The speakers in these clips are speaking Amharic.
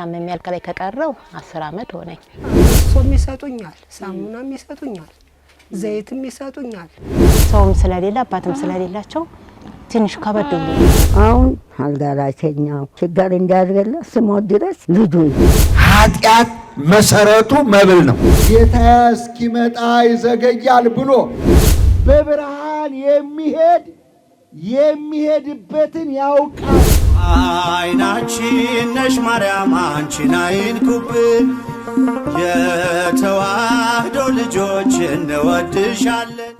ታምሜ አልጋ ላይ ከቀረው 10 አመት ሆነኝ። ሶም ይሰጡኛል፣ ሳሙናም ይሰጡኛል፣ ዘይትም ይሰጡኛል። ሰውም ስለሌለ አባትም ስለሌላቸው ትንሽ ከበድ ብሎ አሁን አልጋ ላይ ተኛው። ችግር እንዳያደርገለ ስሞት ድረስ ልጁ ኃጢአት መሰረቱ መብል ነው። ጌታ እስኪመጣ ይዘገያል ብሎ በብርሃን የሚሄድ የሚሄድበትን ያውቃል። አይናችን ነሽ ማርያም አንቺን አይንኩብን፣ የተዋህዶ ልጆች እንወድሻለን።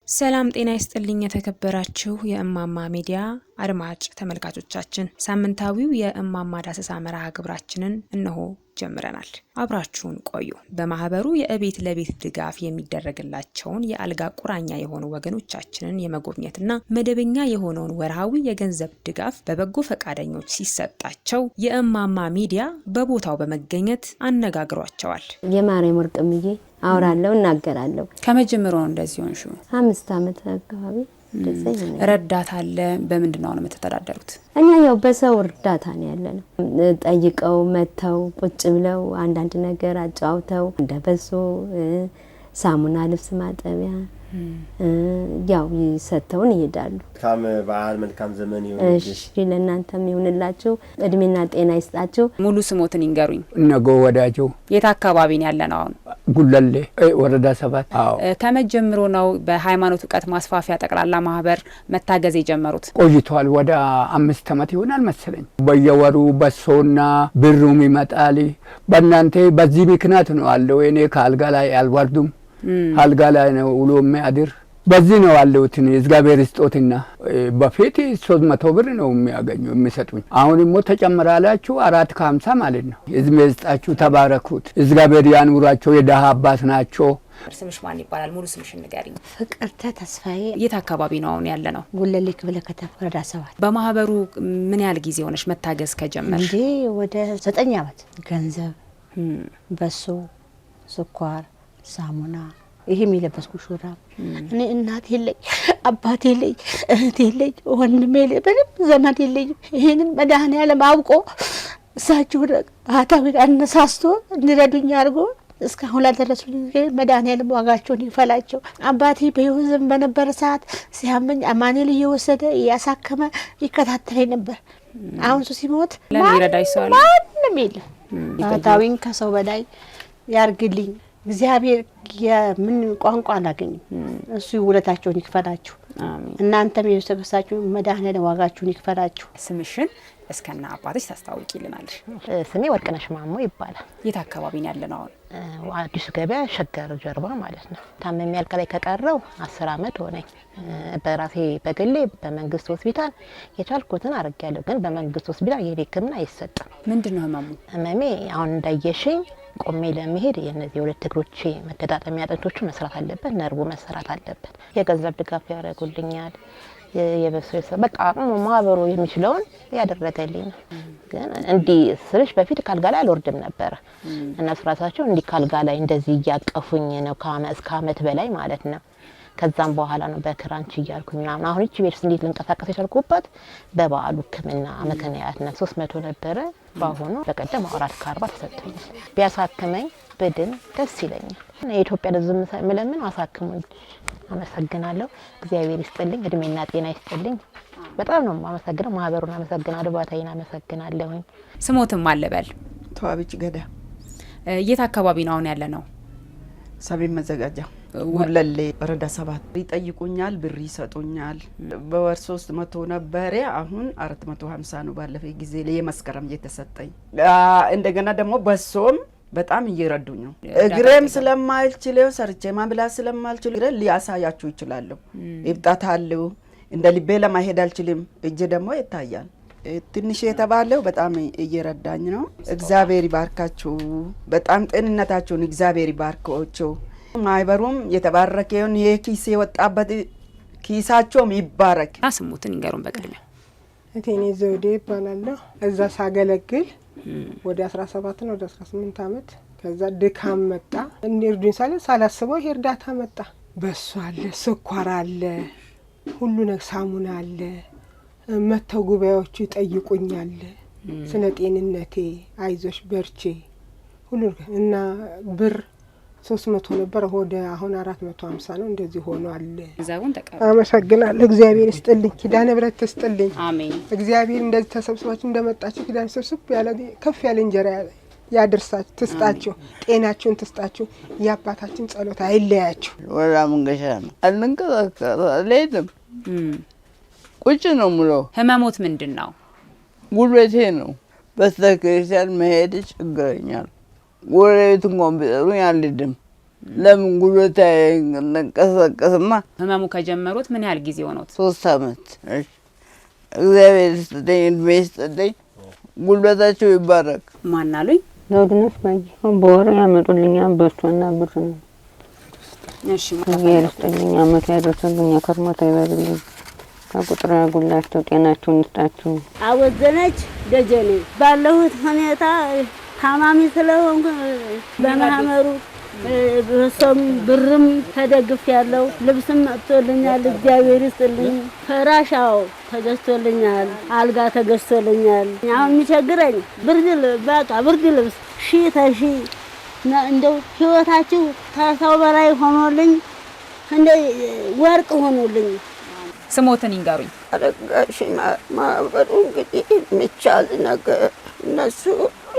ሰላም ጤና ይስጥልኝ። የተከበራችሁ የእማማ ሚዲያ አድማጭ ተመልካቾቻችን፣ ሳምንታዊው የእማማ ዳሰሳ መርሃ ግብራችንን እነሆ ጀምረናል። አብራችሁን ቆዩ። በማህበሩ የእቤት ለቤት ድጋፍ የሚደረግላቸውን የአልጋ ቁራኛ የሆኑ ወገኖቻችንን የመጎብኘትና መደበኛ የሆነውን ወርሃዊ የገንዘብ ድጋፍ በበጎ ፈቃደኞች ሲሰጣቸው የእማማ ሚዲያ በቦታው በመገኘት አነጋግሯቸዋል። የማርያም ወርቅምዬ አወራለሁ፣ እናገራለሁ። ከመጀመሪያው ነው እንደዚህ ሆንሽው? 5 ዓመት አካባቢ እንደዛ ይሆናል። ረዳት አለ? በምንድን ነው አሁን የምትተዳደሩት? እኛ ያው በሰው እርዳታ ነው ያለ ነው። ጠይቀው መጥተው ቁጭ ብለው አንዳንድ ነገር አጫውተው እንደ በሶ፣ ሳሙና፣ ልብስ ማጠቢያ ያው ሰጥተውን ይሄዳሉ። መልካም በዓል፣ መልካም ዘመን ይሁንልሽ። እሺ፣ ለእናንተም ይሁንላችሁ፣ እድሜና ጤና ይስጣችሁ። ሙሉ ስሞትን ይንገሩኝ። ነገ ወዳጆ። የት አካባቢ ነው ያለ ነው አሁን? ጉለሌ ወረዳ 7። አዎ። ከመጀመሩ ነው በሃይማኖት እውቀት ማስፋፊያ ጠቅላላ ማህበር መታገዝ የጀመሩት? ቆይቷል። ወደ 5 ዓመት ይሆናል መሰለኝ። በየወሩ በሶና ብሩም ይመጣል። በእናንተ በዚህ ምክንያት ነው አለው። እኔ ከአልጋ ላይ አልወርዱም። አልጋ ላይ ነው ውሎ የሚያድር። በዚህ ነው ያለሁት። እግዚአብሔር ስጦትና በፊት 300 ብር ነው የሚያገኙ የሚሰጡኝ። አሁን ደግሞ ተጨምራላችሁ 4.50 ማለት ነው። እድሜ ይስጣችሁ፣ ተባረኩት። እግዚአብሔር ያኑራቸው። የደሃ አባት ናቸው። ስምሽ ማን ይባላል? ሙሉ ስምሽን ንገሪኝ። ፍቅርተ ተስፋዬ። የት አካባቢ ነው አሁን ያለ ነው? ጉለሌ ክፍለ ከተማ ወረዳ 7። በማህበሩ ምን ያህል ጊዜ ሆነሽ መታገዝ ከጀመርሽ? እንዴ፣ ወደ 9 ዓመት። ገንዘብ፣ በሶ፣ ስኳር፣ ሳሙና፣ ይሄም የለበስኩ ሹራብ። እኔ እናት የለኝ፣ አባት የለኝ፣ እህት የለኝ፣ ወንድም የለኝ፣ ምንም ዘመድ የለኝም። ይሄንን መድኃኔዓለም አውቆ እሳቸው ባህታዊ አነሳስቶ እንዲረዱኝ አድርጎ እስካሁን ላደረሱኝ መድኃኔዓለም ዋጋቸውን ይክፈላቸው። አባቴ በሕይወት ዘመን በነበረ ሰዓት ሲያመኝ አማኑኤል እየወሰደ እያሳከመ ይከታተለኝ ነበር። አሁን እሱ ሲሞት ለምን ይረዳሽ ሰው አለ? ማንም የለም። ባህታዊን ከሰው በላይ ያርግልኝ እግዚአብሔር። የምን ቋንቋ አላገኝም። እሱ ውለታቸውን ይክፈላችሁ። እናንተም የሰበሳችሁ መድኃኔዓለም ዋጋችሁን ይክፈላችሁ። ስምሽን እስከነ አባትሽ ታስታውቂልናለሽ። ስሜ ወርቅነሽ ማሞ ይባላል። የት አካባቢ ነው ያለ ነው አሁን? አዲሱ ገበያ ሸገር ጀርባ ማለት ነው። ታምሜ አልጋ ላይ ከቀረው 10 አመት ሆነኝ። በራሴ በግሌ በመንግስት ሆስፒታል የቻልኩትን አድርጌያለሁ። ግን በመንግስት ሆስፒታል የኔ ሕክምና አይሰጥም። ምንድን ነው ህመሙ? ህመሜ አሁን እንዳየሽኝ ቆሜ ለመሄድ የነዚህ የሁለት እግሮቼ መገጣጠሚያ አጥንቶቹ መስራት አለበት፣ ነርቡ መሰራት አለበት። የገንዘብ ድጋፍ ያደርጉልኛል። የበሶ በቃ አቅሙ ማህበሩ የሚችለውን ያደረገልኝ ነው። ግን እንዲህ ስልሽ በፊት ካልጋ ላይ አልወርድም ነበረ። እነሱ ራሳቸው እንዲህ ካልጋ ላይ እንደዚህ እያቀፉኝ ነው እስከ አመት በላይ ማለት ነው። ከዛም በኋላ ነው በክራንች እያልኩኝ ምናምን። አሁን እቺ ቤት እንዴት ልንቀሳቀስ የቻልኩባት በበዓሉ ሕክምና ምክንያት ነው። 300 ነበረ፣ በአሁኑ በቀደም 4.40 ተሰጥቶኛል። ቢያሳክመኝ ብድን ደስ ይለኛል። የኢትዮጵያ ሕዝብ ምለምን አሳክሙኝ። አመሰግናለሁ። እግዚአብሔር ይስጥልኝ፣ እድሜና ጤና ይስጥልኝ። በጣም ነው የማመሰግነው። ማህበሩን አመሰግናለሁ። ባታይን አመሰግናለሁኝ። ስሞትም አለበል። ተዋበች ገዳ። የት አካባቢ ነው አሁን ያለ ነው? ሰሜን መዘጋጃ ጉለሌ ወረዳ 7። ይጠይቁኛል፣ ብር ይሰጡኛል። በወር 300 ነበረ፣ አሁን 450 ነው። ባለፈ ጊዜ ላይ የመስከረም እየተሰጠኝ እንደገና ደግሞ በሶም በጣም እየረዱኝ ነው። እግሬም ስለማልችለው ሰርቼ ማብላት ስለማልችል ሊያሳያችሁ ይችላለሁ። እብጠት አለው። እንደ ልቤ ለማሄድ አልችልም። እጄ ደግሞ ይታያል። ትንሽ የተባለው በጣም እየረዳኝ ነው። እግዚአብሔር ይባርካችሁ። በጣም ጤንነታችሁን እግዚአብሔር ይባርካችሁ። ማህበሩም የተባረከውን የኪስ የወጣበት ኪሳቸውም ይባረክ። ስሙትን ይንገሩን በቅድሚያ። እቴኔ ዘውዴ ይባላለሁ። እዛ ሳገለግል ወደ 17 ነው ወደ 18 ዓመት። ከዛ ድካም መጣ። እርዱኝ ሳለ ሳላስበው ይሄ እርዳታ መጣ። በሶ አለ፣ ስኳር አለ፣ ሁሉ ነገር ሳሙና አለ። መተው ጉባኤዎቹ ይጠይቁኛል። ስለ ጤንነቴ አይዞሽ በርቺ ሁሉ እና ብር 300 ነበር ወደ አሁን 450 ነው። እንደዚህ ሆኗል። ገንዘቡን ተቀበሉ። አመሰግናለሁ። እግዚአብሔር ይስጥልኝ፣ ኪዳነ ምሕረት ትስጥልኝ። አሜን። እግዚአብሔር እንደዚህ ተሰብስባችሁ እንደመጣችሁ ኪዳነ ስብስብ ያለ ከፍ ያለ እንጀራ ያድርሳችሁ፣ ትስጣችሁ፣ ጤናችሁን ትስጣችሁ። የአባታችን ጸሎት አይለያችሁ። ወላ መንገሻ ነው። አልንቀሳቀስ አልሄድም። ቁጭ ነው ምለው። ህመሞት ምንድን ነው? ጉልበቴ ነው። ቤተክርስቲያን መሄድ ቸግረኛል። ጎረቤት እንኳን ቢጠሩኝ አልሄድም። ለምን ጉልበቴ አይንቀሳቀስማ። ህመሙ ከጀመሩት ምን ያህል ጊዜ ሆኖት? 3 ዓመት። እሺ፣ እግዚአብሔር ይስጥልኝ፣ እድሜ ይስጥልኝ፣ ጉልበታቸው ይባረክ። ማን አሉኝ? ዘውድነሽ ባየ በወር ያመጡልኛል በሶና ብር ነው። እሺ፣ እግዚአብሔር ይስጥልኝ፣ አመት ያደርሰልኝ፣ ከርሞታ ይበልልኝ፣ ከቁጥር ያጉላቸው፣ ጤናቸውን ይስጣቸው። አወዘነች ደጀኔ ባለሁት ሁኔታ ታማሚ ስለሆንኩ በማህበሩ በሶም ብርም ተደግፍ ያለው ልብስም መጥቶልኛል። እግዚአብሔር ይስጥልኝ። ፍራሻው ተገዝቶልኛል፣ አልጋ ተገዝቶልኛል። አሁን የሚቸግረኝ ብርድ በቃ ብርድ ልብስ ሺ ተሺ እንደው ህይወታችሁ ከሰው በላይ ሆኖልኝ እንደ ወርቅ ሆኖልኝ። ስሞትን ይንገሩኝ። አረጋሽ ማህበሩ እንግዲህ የሚቻል ነገር እነሱ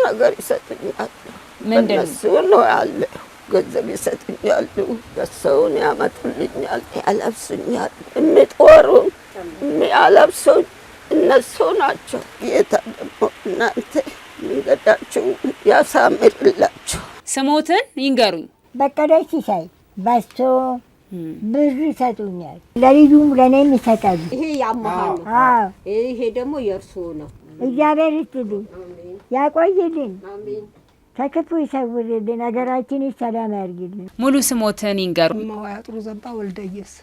ነገር ይሰጡኛል። ምንድን ነው? እነሱ ነው ያለ ገንዘብ ይሰጡኛል፣ ሰውን ያመጡልኛል፣ ያለብሱኛል። የሚጦሩ የሚያለብሱኝ እነሱ ናቸው። ጌታ ደግሞ እናንተ መንገዳችሁ ያሳምርላችሁ። ስሞትን ይንገሩኝ። በቀለች ሲሳይ በሶ ብዙ ይሰጡኛል። ለልዩም ለእኔም ይሰጣሉ። ይሄ ያመሃል ነው። አዎ። ይሄ ደግሞ የእርስዎ ነው። እግዚአብሔር ይስጥልኝ፣ ያቆይልን፣ ከክፉ ይሰውርልን፣ ሀገራችን ሰላም ያርግልን። ሙሉ ስሞትን ይንገሩ። እማዋይ አጥሩ ዘባ ወልደየስ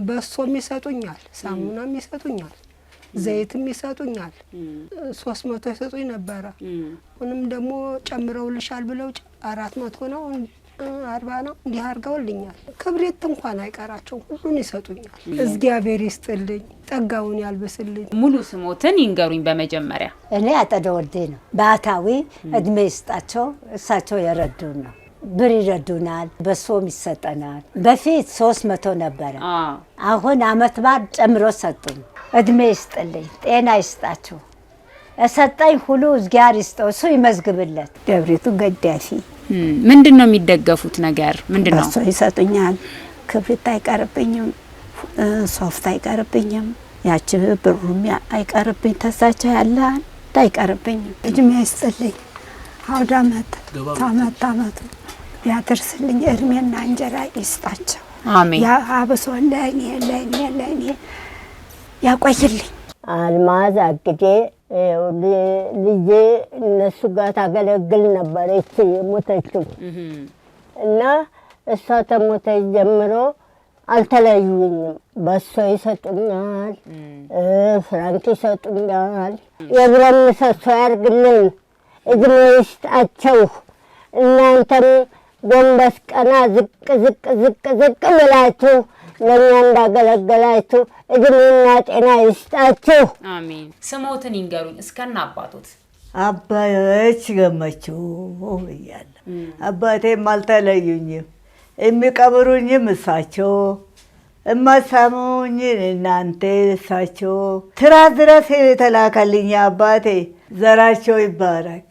በሶም ይሰጡኛል፣ ሳሙናም ይሰጡኛል፣ ዘይትም ይሰጡኛል። 300 ይሰጡኝ ነበረ። አሁንም ደግሞ ጨምረውልሻል ብለው 400 ነው 40 ነው እንዲህ አድርገውልኛል። ክብሪት እንኳን አይቀራቸው ሁሉን ይሰጡኛል። እግዚአብሔር ይስጥልኝ፣ ጸጋውን ያልብስልኝ። ሙሉ ስሞትን ይንገሩኝ በመጀመሪያ። እኔ አጠደ ወልዴ ነው። ባህታዊ እድሜ ይስጣቸው፣ እሳቸው የረዱን ነው። ብር ይረዱናል፣ በሶም ይሰጠናል። በፊት 300 ነበረ፣ አሁን አመት በዓል ጨምሮ ሰጡን። እድሜ ይስጥልኝ፣ ጤና ይስጣቸው። እሰጠኝ ሁሉ እግዚአብሔር ይስጠው፣ እሱ ይመዝግብለት። ደብሪቱ ገዳፊ ምንድን ነው የሚደገፉት ነገር ምንድን ነው? በሶ ይሰጡኛል። ክብሪት አይቀርብኝም፣ ሶፍት አይቀርብኝም፣ ያቺ ብሩም አይቀርብኝ፣ ተሳቸው ያለ አንድ አይቀርብኝም። እድሜ ይስጥልኝ። አውደ አመት ታመት አመቱ ያደርስልኝ፣ እድሜና እንጀራ ይስጣቸው። አሜን። አብሶ ለእኔ ለእኔ ለእኔ ያቆይልኝ። አልማዝ አግዴ ልጄ እነሱ ጋር ታገለግል ነበር። እቺ የሞተችው እና እሷ ተሞተች ጀምሮ አልተለዩኝም። በሶ ይሰጡኛል፣ ፍራንክ ይሰጡኛል። የብረት ምሰሶ ያርግልን፣ እድሜ ይስጣቸው። እናንተም ጎንበስ ቀና ዝቅ ዝቅ ዝቅ ዝቅ ብላችሁ ለእኛ እንዳገለገላችሁ እድሜና ጤና ይስጣችሁ። አሜን። ስሞትን ይንገሩኝ እስከነ አባቶት። አባዮች ገመችው ብያለሁ። አባቴም አልተለዩኝም። የሚቀብሩኝም እሳቸው፣ እማሳሙኝ እናንተ እሳቸው። ትራስ ድረስ የተላከልኝ አባቴ ዘራቸው ይባረክ፣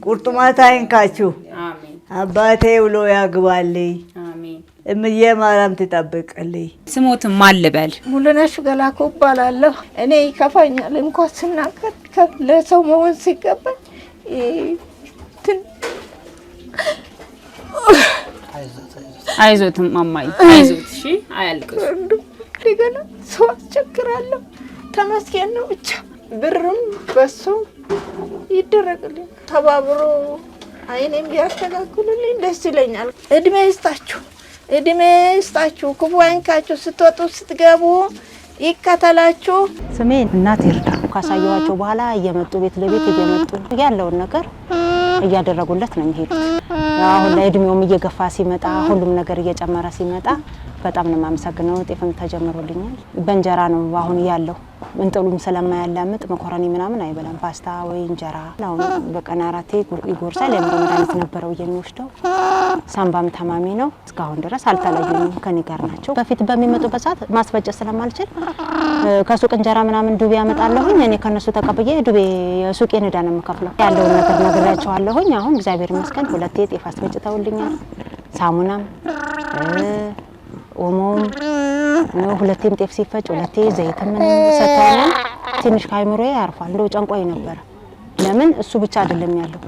ቁርጥማት አይንካችሁ። አባቴ ውሎ ያግባልኝ፣ እምዬ ማርያም ትጠብቅልኝ። ስሞትን ማን ልበል? ሙሉነሽ ገላኮ እባላለሁ። እኔ ይከፋኛል እንኳን ስናገር ለሰው መሆን ሲገባኝ አይዞት ማማይ አይዞት። እሺ አያልቅሱ። እንደገና ሰው አስቸግራለሁ። ተመስገን ነው ብቻ ብርም በሶም ይደረግልኝ ተባብሮ አይኔም ቢያስተካክሉልኝ ደስ ይለኛል። እድሜ ይስጣችሁ፣ እድሜ ይስጣችሁ፣ ክፉ አይንካችሁ፣ ስትወጡ ስትገቡ ይከተላችሁ። ስሜ እናት ይርዳ። ካሳየኋቸው በኋላ እየመጡ ቤት ለቤት እየመጡ ያለውን ነገር እያደረጉለት ነው የሚሄዱት። አሁን ላይ እድሜውም እየገፋ ሲመጣ ሁሉም ነገር እየጨመረ ሲመጣ በጣም ነው የማመሰግነው። ጤፍም ተጀምሮልኛል። በእንጀራ ነው አሁን ያለው። እንጥሉም ስለማያላምጥ መኮረኒ ምናምን አይበላም። ፓስታ ወይ እንጀራ አሁን በቀን 4 ይጎርሳል። የአእምሮ መድኃኒት ነበረው የሚወስደው። ሳምባም ታማሚ ነው። እስካሁን ድረስ አልተለዩኝም፣ ከኔ ጋር ናቸው። በፊት በሚመጡበት ሰዓት ማስፈጨት ስለማልችል ከሱቅ እንጀራ ምናምን ዱቤ ያመጣለሁኝ። እኔ ከነሱ ተቀብዬ ዱቤ የሱቄን ዕዳ ነው የምከፍለው። ያለውን ነገር ነግሬያቸዋለሁኝ። አሁን እግዚአብሔር ይመስገን 2 ጤፍ አስፈጭተውልኛል። ሳሙናም ኦሞም 2ም ጤፍ ሲፈጭ 2 ዘይትም ሰጥተውኛል። ትንሽ ከአይምሮዬ ያርፏል። እንደው ጨንቆኝ ነበር። ለምን እሱ ብቻ አይደለም ያለው፣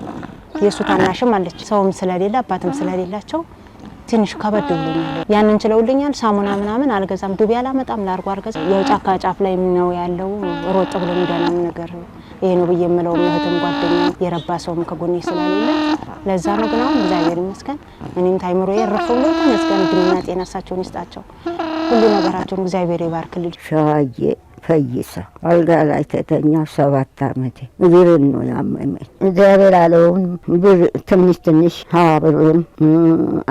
የእሱ ታናሽም አለች። ሰውም ስለሌለ አባትም ስለሌላቸው ትንሽ ከበድ ብሎኛል። ያንን ችለውልኛል። ሳሙና ምናምን አልገዛም፣ ዱቤ አላመጣም፣ ላርጎ አልገዛም። ያው ጫካ ጫፍ ላይ ነው ያለው። ሮጥ ብሎ የሚደናም ነገር ይሄ ነው ብዬ የምለው እህትም ጓደኛ የረባ ሰውም ከጎኔ ስለሌለ ለዛ ነው። ግን አሁን እግዚአብሔር ይመስገን እኔም ታይምሮዬ እረፍ ብሎ ተመስገን። እድሜና ጤና እሳቸውን ይስጣቸው፣ ሁሉ ነገራቸውን እግዚአብሔር ይባርክልኝ። ሸዋዬ ፈይሳ አልጋ ላይ ተተኛ 7 ዓመቴ። እግሬን ነው ያመመኝ። እግዚአብሔር አለውን ብር ትንሽ ትንሽ 20 ብርም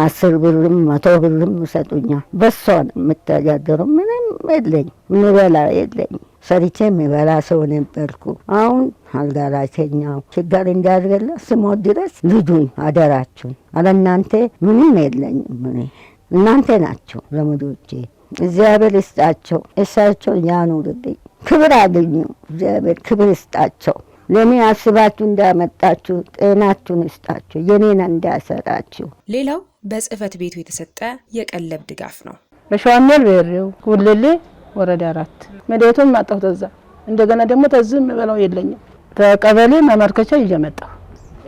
10 ብርም 100 ብርም ይሰጡኛል። በሷ ነው የምተዳደረው። ምንም የለኝ፣ የምበላ የለኝ። ሰርቼ የምበላ ሰው ነበርኩ። አሁን አልጋ ላይ ተኛሁ። ችግር እንዳይደርስ ስሞት ድረስ ልጁን አደራችሁን። አለ እናንተ ምንም የለኝም እኔ። እናንተ ናቸው ዘመዶቼ። እግዚአብሔር ይስጣቸው፣ እሳቸው ያኑርልኝ፣ ክብር አግኙ። እግዚአብሔር ክብር ይስጣቸው። ለኔ አስባችሁ እንዳመጣችሁ ጤናችሁን ይስጣችሁ፣ የኔን እንዳሰራችሁ። ሌላው በጽህፈት ቤቱ የተሰጠ የቀለብ ድጋፍ ነው። በሸዋሜል በሬው ጉልሌ ወረዳ 4 መድኃኒቱን ማጣሁ። ተዛ እንደገና ደግሞ ተዝም የምበላው የለኝም። ተቀበሌ ማመልከቻ ይዤ መጣሁ።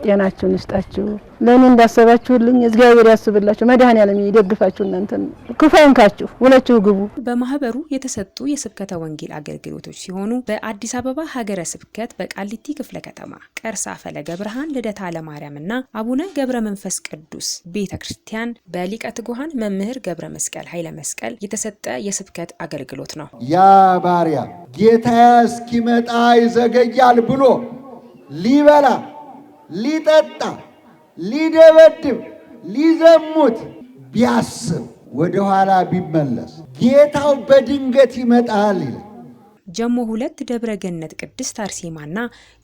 ጤናችሁን ይስጣችሁ፣ ለኔ እንዳሰባችሁልኝ እግዚአብሔር ያስብላችሁ፣ መድኃኔዓለም ይደግፋችሁ፣ እናንተን ክፉ አይንካችሁ፣ ውላችሁ ግቡ። በማህበሩ የተሰጡ የስብከተ ወንጌል አገልግሎቶች ሲሆኑ በአዲስ አበባ ሀገረ ስብከት በቃሊቲ ክፍለ ከተማ ቀርሳ ፈለገ ብርሃን ልደታ ለማርያምና አቡነ ገብረ መንፈስ ቅዱስ ቤተክርስቲያን በሊቀ ትጉሃን መምህር ገብረ መስቀል ኃይለ መስቀል የተሰጠ የስብከት አገልግሎት ነው። ያ ባሪያ ጌታዬ እስኪመጣ ይዘገያል ብሎ ሊበላ ሊጠጣ ሊደበድብ ሊዘሙት ቢያስብ ወደ ኋላ ቢመለስ ጌታው በድንገት ይመጣል ይላል። ጀሞ 2 ደብረ ገነት ቅድስት አርሴማና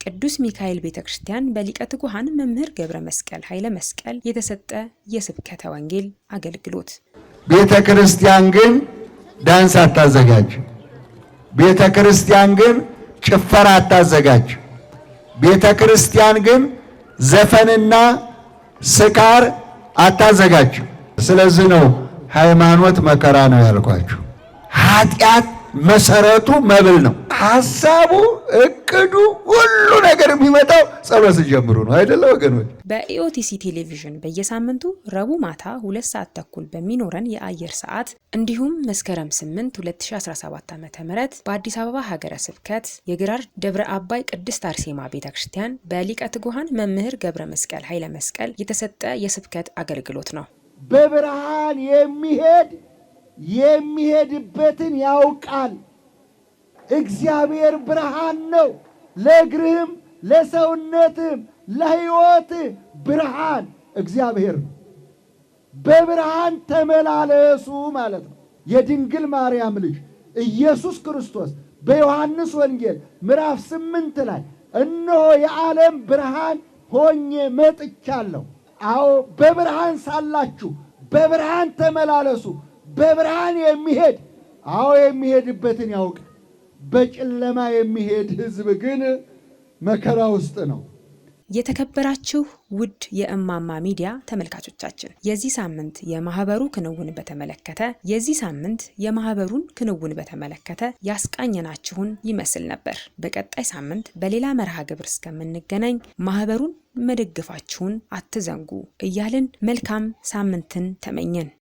ቅዱስ ሚካኤል ቤተክርስቲያን በሊቀ ትጉሃን መምህር ገብረ መስቀል ኃይለ መስቀል የተሰጠ የስብከተ ወንጌል አገልግሎት። ቤተክርስቲያን ግን ዳንስ አታዘጋጅ። ቤተክርስቲያን ግን ጭፈራ አታዘጋጅ። ቤተክርስቲያን ግን ዘፈንና ስካር አታዘጋጅ። ስለዚህ ነው ሃይማኖት መከራ ነው ያልኳችሁ። ኃጢአት መሰረቱ መብል ነው። ሐሳቡ፣ እቅዱ፣ ሁሉ ነገር የሚመጣው ጸሎት ሲጀምሩ ነው አይደለ ወገኖች? በኢኦቲሲ ቴሌቪዥን በየሳምንቱ ረቡዕ ማታ 2:30 በሚኖረን የአየር ሰዓት እንዲሁም መስከረም 8 2017 ዓ.ም በአዲስ አበባ ሀገረ ስብከት የግራር ደብረ አባይ ቅድስት አርሴማ ቤተክርስቲያን በሊቀ ትጉሃን መምህር ገብረ መስቀል ኃይለ መስቀል የተሰጠ የስብከት አገልግሎት ነው። በብርሃን የሚሄድ የሚሄድበትን ያውቃል። እግዚአብሔር ብርሃን ነው። ለእግርህም ለሰውነትህም ለሕይወትህ ብርሃን እግዚአብሔር ነው። በብርሃን ተመላለሱ ማለት ነው። የድንግል ማርያም ልጅ ኢየሱስ ክርስቶስ በዮሐንስ ወንጌል ምዕራፍ 8 ላይ እነሆ የዓለም ብርሃን ሆኜ መጥቻለሁ። አዎ በብርሃን ሳላችሁ በብርሃን ተመላለሱ። በብርሃን የሚሄድ አዎ የሚሄድበትን ያውቃል። በጨለማ የሚሄድ ሕዝብ ግን መከራ ውስጥ ነው። የተከበራችሁ ውድ የእማማ ሚዲያ ተመልካቾቻችን የዚህ ሳምንት የማህበሩ ክንውን በተመለከተ የዚህ ሳምንት የማህበሩን ክንውን በተመለከተ ያስቃኘናችሁን ይመስል ነበር። በቀጣይ ሳምንት በሌላ መርሃ ግብር እስከምንገናኝ ማህበሩን መደገፋችሁን አትዘንጉ እያልን መልካም ሳምንትን ተመኘን።